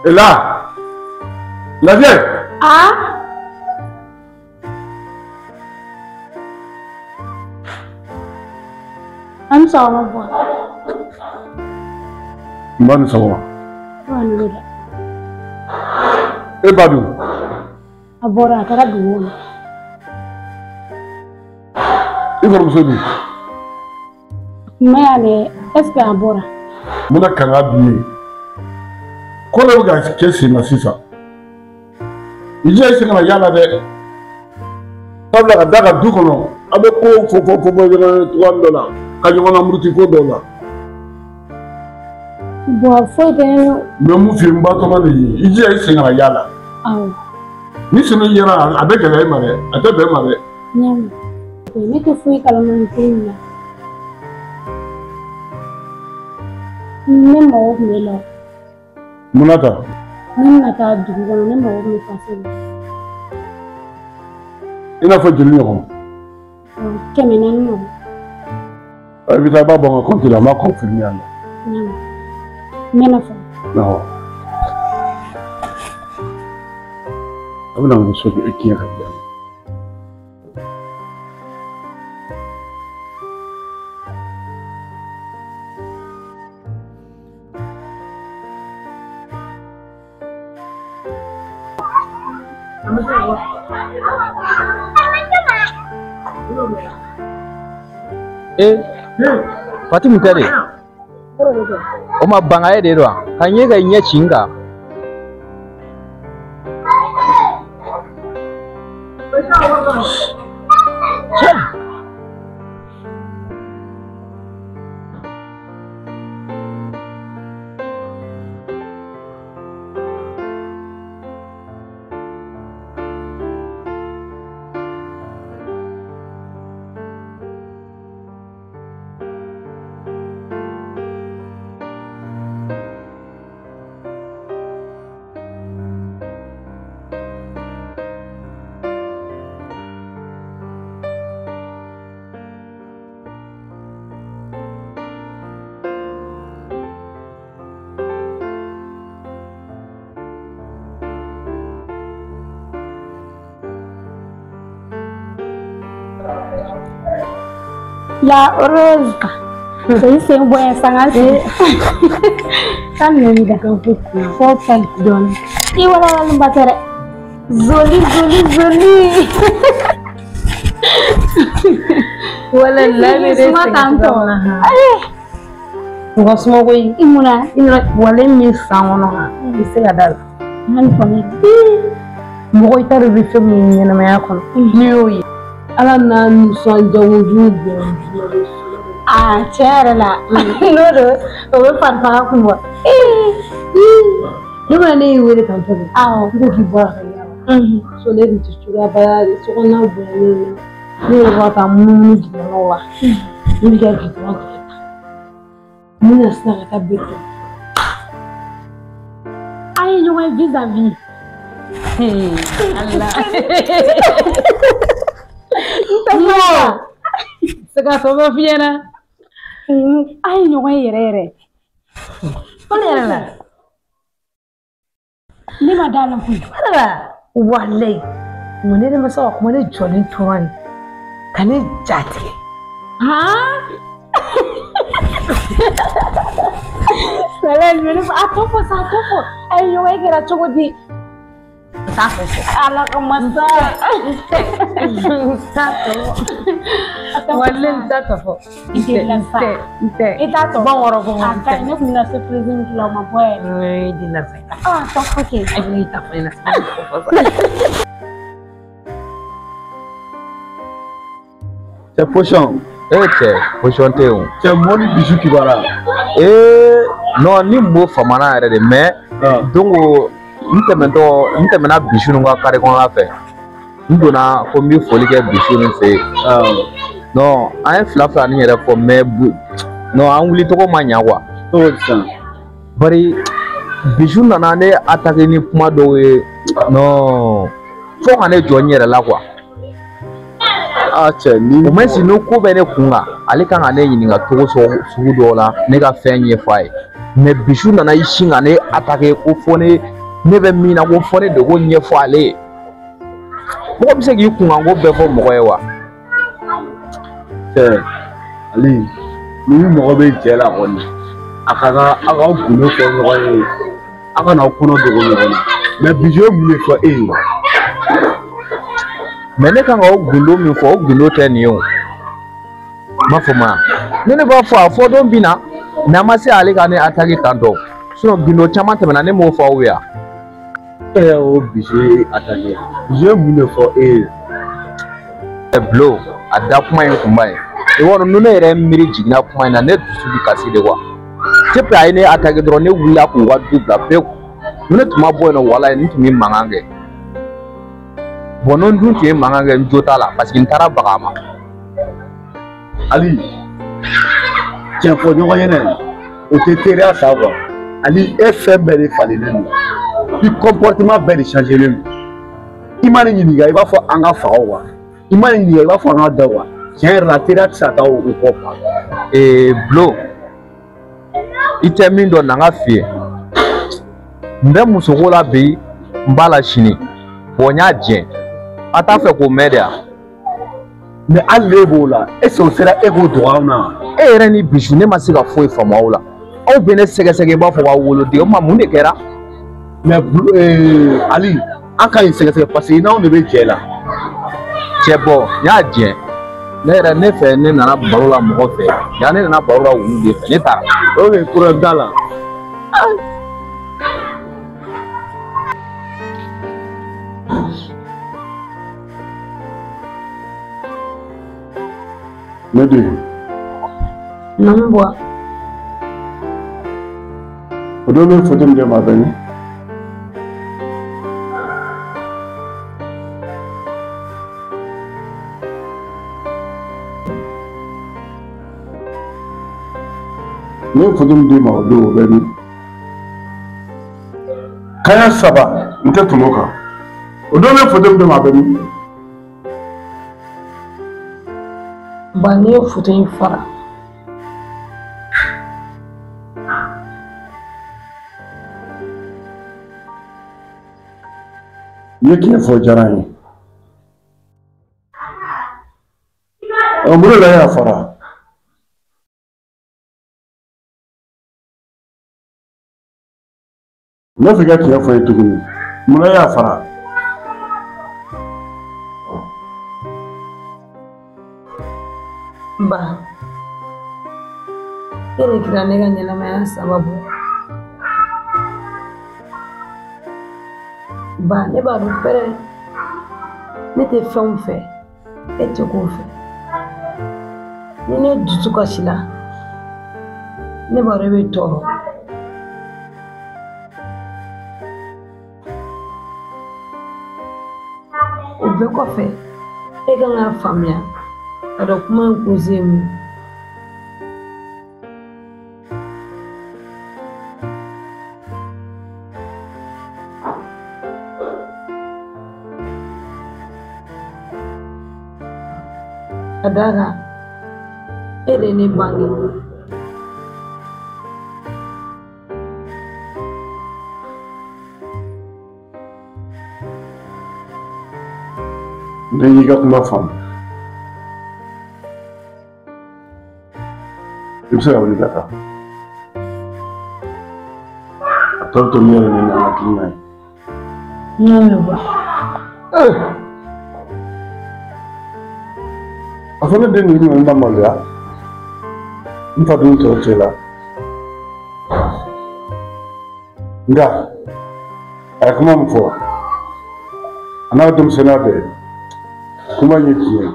Et là, la vieille. Ah? An sɔgɔma bɔ. N ba ni sɔgɔma. Wa ni wula. E ba dun? A bɔra, a taara dugu kɔnɔ. I kɔrɔmuso dun? N ma yan dɛ, est ce que a bɔra? N bɛna kanga b'i ye. Ko dɔ bɛ ka kɛ sen na sisan. I jija i sen kana y'a la dɛ. Sabula ka d'a kan du kɔnɔ, aw bɛ ko fɔ fɔ fɔ ɲɔgɔn ye cogoya dɔ la, ka ɲɔgɔn lamuruti ko dɔw la. Bon, foyi tɛ ne. N bɛ mun f'i ye, n ba tɔgɔ de ye, i jija i sen kana y'a la. Awɔ. Ni sen yera, a bɛ gɛlɛya i ma dɛ, a tɛ bɛn i ma dɛ. N y'a mɛn. Ne tɛ foyi kalama nin ko in na. Ne mago tun bɛ la. Mun na tan? Ne bɛna taa dugu kɔnɔ, ne mago tun bɛ pase la. I n'a fɔ joli ɲɔgɔn? 400 ɲɔgɔn. I bɛ taa i b'a bɔ n ka compte la, n b'a confirmer yan nɔ. N bɛna fɔ. Awɔ. A bɛna muso tiɲɛ ka di yan. Eh, Fatimu tɛ de? O ma banga e de don wa? Ka ɲɛ ka ɲɛ ci n kan. La Rose. C'est sen bɔ yan sanga se. Kan nɔ da. Fo fɛn dɔɔni. I walawalen ba tɛ dɛ. Zoli zoli zoli. Wala la Suma tantɔ. Ayi. Mɔgɔ suma koyi. I munna? I nana wale min san kɔnɔ i tɛ se ka da la. Hali faamuya. Mɔgɔ i t'a dɔn i bɛ fɛn min ɲɛnamaya kɔnɔ n'i y'o ye. Ala n'a nisɔndiya kojugu bonya. Aa tiɲɛ yɛrɛ la n'o don o bɛ farifaga kun bɔ. Ne ma ne y'i wele tantɔ de. Awɔ. N ko k'i bɔra ka yaala. So ne tun tɛ cogoya ba so kɔnɔna bonyalen ne yɛrɛ b'a taa munumunu gidɔrɔnw la. Ne bɛ ka gidɔrɔn tigɛ tan. N bɛna sisan ka taa bɛɛ. An ye ɲɔgɔn ye vis-à-vis. Ala. Non. Se ka tɔ bɛ f'i ɲɛna. An ye ɲɔgɔn ye yɛrɛ yɛrɛ. Ko ne yɛrɛ la. Ne ma da la koyi. Ala walayi. Mun ne de ma se ka kuma ne jɔlen tora nin ka ne ja tigɛ. Han? Walayi ne a tɔ fɔ sa a tɔ fɔ. A ye ɲɔgɔn ye kɛra cogo di? T'a fɔ fɔ. Ala ka masa. N t'a tɔ fɔ. Walayi n t'a tɔ fɔ. I delila sa. N tɛ. I t'a tɔ. Bɔn wɔrɔ bɔn A wɔrɔ. ka ɲi ne tun bɛna surprise min k'i la o ma bɔ yɛrɛ. I delila sa. Ah tɔ fɔ kɛ. A bɛ ta fɔ ɲɛna. Cɛ potion. Eh cɛ, potion tɛ yen o. Cɛ mɔ ni bisu kibaruya. Eh non ni mo famana yɛrɛ de mais donc n tɛmɛtɔ n tɛmɛna bisu ninnu ka carré kɔnɔna fɛ. N donna ko n bɛ foli kɛ bisu ninnu fɛ yen. Non an ye fila fila ni yɛrɛ fɔ mais non an wuli tɔgɔ ma ɲa quoi. Cogo di sisan? Bari bisu nana ne attaquer ni kuma dɔw ye non fo ka ne jɔ n yɛrɛ la quoi. A cɛ ni. Au moins n'o ko bɛ ne kun kan, ale kan ka ne ɲininka cogo sugu dɔw la, ne ka fɛn ɲɛfɔ a ye. Mais Bijou nana i sin ka ne attaquer ko fɔ ne bɛ min na ko fɔ ne de k'o ɲɛfɔ ale ye. Mɔgɔ bɛ se k'i kunkanko bɛɛ fɔ mɔgɔ ye wa? Cɛ Ali, ni mɔgɔ bɛ cɛ la kɔni, a ka kan aw ka gundo fɔ ɲɔgɔn ye, aw kana aw kɔnɔ dogo ɲɔgɔn na. Mais Bijou ye mun de fɔ e ye? Mais ne kan ka o gundo min fɔ, o gundo tɛ nin ye o. N m'a faamu wa? Ne b'a fɔ a fɔ don bi na, mais a ma se ale ka ne attaquer tan tɔ. Sinon gundo caman tɛmɛna ne m'o fɔ aw ye wa? E yɛrɛ ko Bijou ye attaquer. Bijou ye mun de fɔ e ye? Bulo, a da kuma in kunba ye. I b'a dɔn ni ne yɛrɛ miiri jiginna kuma in na, ne dusu bɛ kasi de quoi. Depuis a ye ne attaquer dɔrɔn, ne wulila k'u ka du bila pewu. Ni ne tun ma bɔ yen nɔ, walayi n tun bɛ mankan kɛ. Bon n'o dun tun ye mankan kɛ, n jo t'a la parce que n taara baga a ma. Ali, tiɲɛ fɔ ɲɔgɔn ɲɛnɛ, o tɛ teriya sa quoi. Ali, e fɛn bɛɛ de falennen don. I comportement bɛɛ de changelen don. I ma ne ɲininka, i b'a fɔ an ka faga wa? I ma ne ɲininka, i b'a fɔ an ka da wa? Tiɲɛ yɛrɛ la, teriya tɛ se ka taa o kɔ quoi. Bulo, i tɛ min dɔn na n ka f'i ye. N bɛ musoko la bi, n b'a la sini. Bon n y'a jɛ. A t'a fɛ k'o mɛn de wa? Mais hali ne b'o la, est ce que o sera e k'o dogo anw na? E yɛrɛ ni Bijou, ne ma se ka foyi faamu aw la. Aw bɛ ne sɛgɛsɛgɛ i b'a fɔ k'aw woloden. O tuma mun de kɛra? Mais Ali, an ka ɲi sɛgɛsɛgɛ parce que n'anw de bɛ jɛ la. Cɛ bɔ, n y'a jɛ. Ne yɛrɛ ne fɛ ne nana baro la mɔgɔ fɛ. Ja ne nana baro la wulu de fɛ, ne taara. Ok, problème t'a la. Ne den. Naamu bɔ. O don ne foto min kɛ maa bɛ ni. Ne ye foto min d'i ma o don o bɛ min? Kaɲa saba n tɛ tɛmɛ o kan. O don ne ye foto min d'i ma a bɛ min? Ba, ne ye foto in fara. N ye tiɲɛ fɔ diyara n ye. Ɔ, mun de la e y'a fara? N b'a fɛ i ka tiɲɛ fɔ n ye tuguni. Mun na e y'a fara? Ba, e de kɛra ne ka ɲɛnamaya sababu. Ba, ne b'a dɔn pɛrɛ, ne tɛ fɛnw fɛ, e tɛ k'o fɛ. Ni ne dusu kasila, ne b'a dɔn e bɛ tɔɔrɔ. O bɛɛ kɔfɛ, e kan k'a faamuya ka dɔn kuma in kun ye mun ye. Ka d'a kan, e de ye ne bange. Ne y'i ka kuma faamu. I bɛ se ka wuli ka taa. A tɔ bɛ to ne yɛrɛ ni n ka hakilina ye. N y'a mɛn ba. A fɔ ne den ninnu nana maloya. N fa dun tɔw cɛ la. Nka a ye kuma min fɔ, a n'a denmisɛnninya bɛɛ, kuma in ye tiɲɛ ye.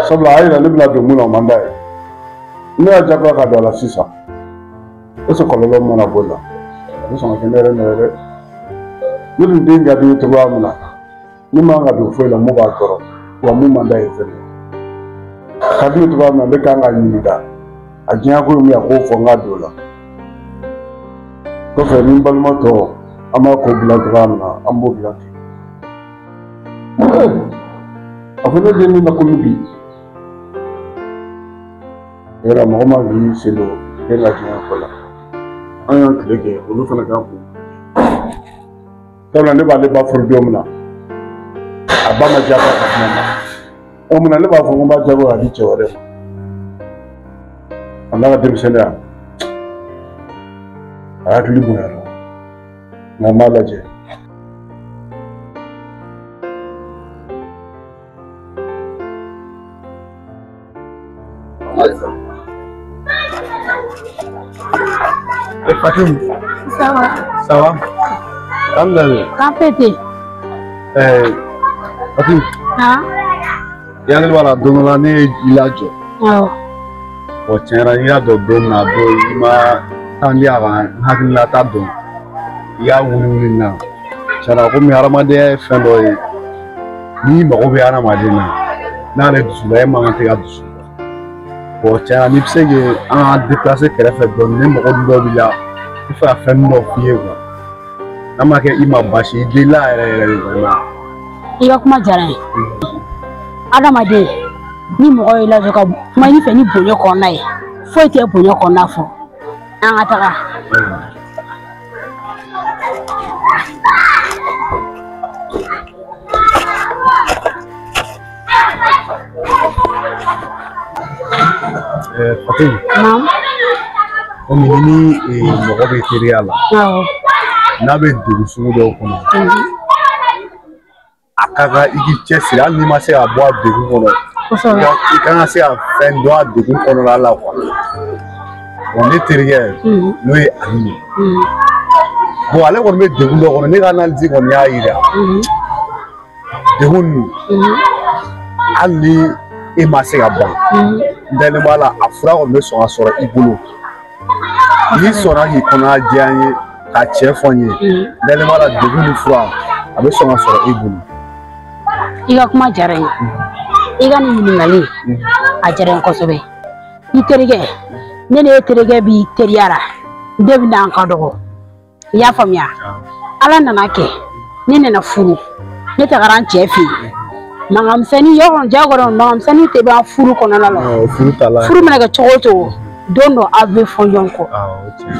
Sabula a y'a yira ne bɛna don mun na o man d'a ye. Ne y'a jagoya ka don a la sisan. Est ce que kɔlɔlɔ min mana bɔ o la, a bɛ sɔn ka kɛ ne yɛrɛ nɔ ye dɛ. Ne dun den ka di n ye cogoya min na, ne man ka don foyi la mun b'a tɔɔrɔ, wa mun man d'a ye fɛnɛ. A ka di ne ye cogoya min na, ne kan k'a ɲininka. A diɲɛ ko ye mun ye, a k'o fɔ n ka don o la. Kɔfɛ ni n balima tɔ, an b'a ko bila cogoya min na, an b'o bila ten. A fɔ ne den min ma komi bi. Yɔrɔ mɔgɔ ma k'i sen don ne ka diɲɛ ko la. An y'an tile kɛ olu fana k'an kun. Sabula ne b'ale ba furu don min na, a ba ma diyagoya ka kuma ma. O mun na ne b'a fɔ ko n b'a diyagoya ka di cɛ wɛrɛ ma. A n'a ka denmisɛnninya, a hakili bonyana. Nka n b'a lajɛ. Eh, Fatim. Ça va. Ça va? Alhamdulillah. K'an fɛ ten. Eh, Fatim. Han? I hakili b'a la don dɔ la ne ye i lajɔ. Awɔ. Bon, tiɲɛ yɛrɛ la n y'a dɔn don min na a don i ma temps di a kan n hakilinata dɔn. I y'a wuli wuli n na. Tiɲɛ na komi hadamadenya ye fɛn dɔ ye, n'i mago bɛ hadamaden na, n'ale dusu la e man kan tɛ ka dusu. Bon, tiɲɛ na n'i bɛ se k'an ka déplacer kɛrɛfɛ dɔɔnin, ne mago dɔ b'i la, n bɛ fɛ ka fɛn dɔ f'i ye quoi. N'a ma kɛ i ma baasi ye, i delila yɛrɛ yɛrɛ de vraiment. I ka kuma diyara n ye. Adamaden, ni mɔgɔ y'i lajɔ ka kuma i fɛ ni bonya kɔnɔna ye, foyi tɛ bonya kɔnɔna fɔ. An ka taga. Eh, Fatim. Naamu. Komi ni ni mɔgɔ bɛ teriya la, Awɔ. n'a bɛ degun sugu dɔw kɔnɔ, a ka kan i k'i cɛsiri hali n'i ma se ka bɔ a degun kɔnɔ, i kan ka se ka fɛn dɔn a degun kɔnɔna la quoi. Bon, ne terikɛ n'o ye Ali ye. Bon, ale kɔni bɛ degun dɔ kɔnɔ, ne ka analyse kɔni y'a yira. Degun ninnu, hali ni e ma se ka ban, n dalen b'a la a fura kɔni bɛ sɔn ka sɔrɔ i bolo. N'i sɔnna k'i kɔnɔna jɛya n ye ka cɛ fɔ n ye, n dalen b'a la degun ni fura a bɛ sɔn ka sɔrɔ i bolo. I ka kuma diyara n ye. I ka nin ɲininkali a diyara n ye kosɛbɛ. I terikɛ, ne ni e terikɛ b'i teriya la depuis n'an ka dɔgɔ. I y'a faamuya? Ala nana kɛ ne nana furu, ne tagara n cɛ fɛ yen. Mankanmisɛnnin yɔrɔ jagoya mankanmisɛnnin tɛ ban furu kɔnɔna la. Furu ta la. Furu mana kɛ cogo o cogo, don dɔ aw bɛ fɔ ɲɔgɔn kɔ.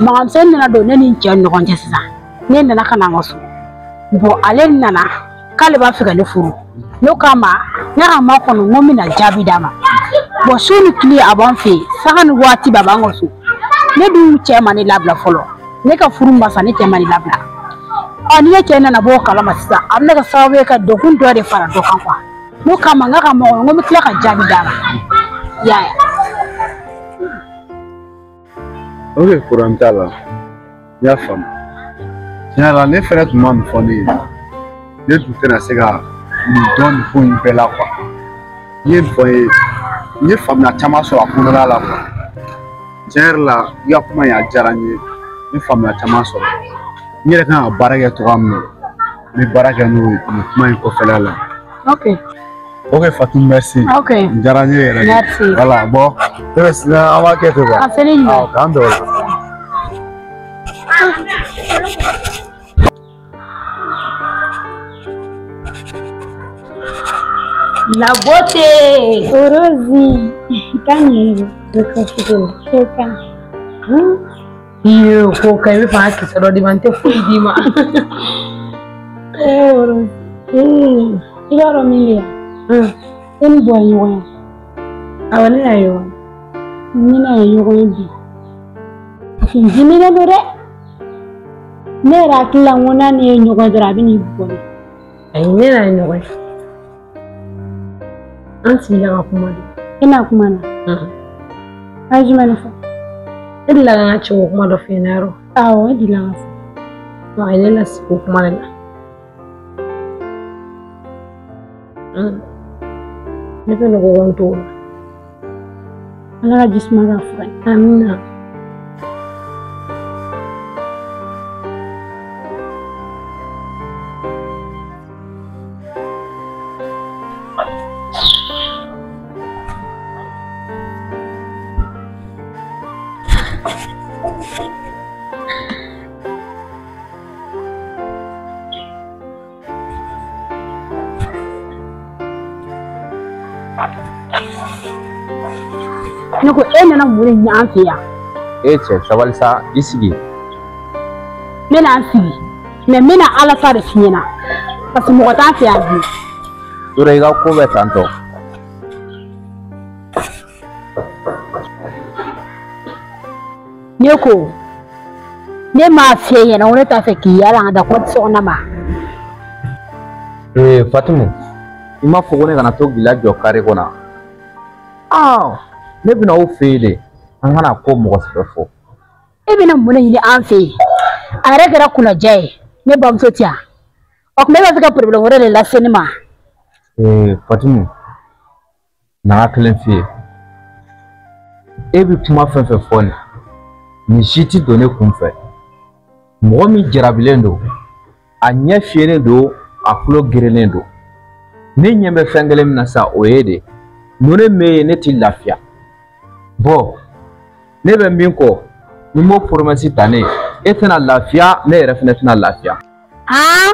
Mankanmisɛnnin nana don ne ni n cɛ ni ɲɔgɔn cɛ sisan. Ne nana ka na n ka so. Bon, ale nana k'ale b'a fɛ ka ne furu. Ne k'a ma, ne ka ma kɔnɔ n ko n bɛna jaabi d'a ma. Bon, su ni tile a b'an fɛ yen, sanga ni waati bɛɛ a b'an ka so. Ne dun cɛ ma ne labila fɔlɔ. Ne ka furu ma sa, ne cɛ ma ne labila. Ɔ ni ne cɛ nana bɔ o kalama sisan, a bɛna kɛ sababu ye ka degun dɔ de fara dɔ kan quoi. Ne k'a ma n k'a ka ma kɔnɔ n ko n bɛ tila ka jaabi d'a ma. I y'a ye? Ok, problème t'a la. N y'a faamu. Tiɲɛ yɛrɛ la ne fɛnɛ tun ma nin fɔ ne ye. Ne tun tɛna se ka nin dɔn nin ko in bɛɛ la quoi. I ye nin fɔ n ye, n ye faamuya caman sɔrɔ a kɔnɔna la quoi. Tiɲɛ yɛrɛ la i ka kuma in a diyara n ye. N ye faamuya caman sɔrɔ. N yɛrɛ kan ka baara kɛ cogoya min na, n bɛ baara kɛ n'o ye nin kuma in kɔfɛla la. Ok. Ok Fatou, merci. Ok. Nin diyara n ye yɛrɛ de. Merci. Voilà, bon, ne bɛ sisan an b'a kɛ ten quoi. A seli ɲuman. Awɔ, k'an bɛn o la. La beauté. Rosie, kan ye ko kan. Iyo, ko ka i bɛ fɛ ka kisɛ dɔ di ma, n tɛ foyi d'i ma. Eh, Rosie. I b'a dɔn min bɛ yan? E ni bɔ ye ɲɔgɔn ye. Awɔ, ne y'a ye wa. Ni n'a ye ɲɔgɔn ye bi. A tun diminen don dɛ. Ne yɛrɛ hakili la n ko n'a ni ye ɲɔgɔn ye dɔrɔn a bɛ n'i bugɔ de. Ayi, ne n'a ye ɲɔgɔn ye. An sigila ka kuma de. E n'a kuma na? A ye jumɛn de fɔ? E delila ka n ka cɛko kuma dɔ f'i ɲɛna yɔrɔ? Awɔ, e delila ka fɔ. A ye ne lasigi o kuma de la. Ne fɛnɛ ko ko n t'o la. Ala ka jisuma k'a fura ye. Amina. Ne ko e nana mun de ɲɛ an fɛ yan? E cɛ sabali sa, i sigi. Ne na n sigi, mɛ n bɛna Ala ta de f'i ɲɛna parce que mɔgɔ t'an fɛ yan bi. Yɔrɔ i ka ko bɛ tan tɔ. Ne ko ne m'a f'e ɲɛna ko ne t'a fɛ k'i yaala ka da ko sokɔnɔ ma. Ee Fatimu, i m'a fɔ ko ne kana to k'i lajɔ kare kɔnɔ. Aa, ne bɛna aw fɛ yen de, an kana ko mɔgɔ sɛbɛ fɔ. E bɛna mun de ɲini an fɛ yen? A yɛrɛ kɛra kunnaja ye, ne bamuso tɛ yan. O tuma e b'a fɛ ka problème wɛrɛ de lase ne ma. Ee Fatimu, na ka kelen f'i ye. E bɛ kuma fɛn fɛn fɔ nin, nin si ti don ne kun fɛ. Mɔgɔ min jarabilen don, a ɲɛ fiyɛlen don, a tulo gerennen don. Ne ɲɛ bɛ fɛn kelen min na sa, o ye de. Mun ne m'e ye, ne t'i lafiya. Bɔn, ne bɛ min kɔ, ni m'o promesse ta ne ye, e tɛna lafiya, ne yɛrɛ fɛnɛ tɛna lafiya. Aa.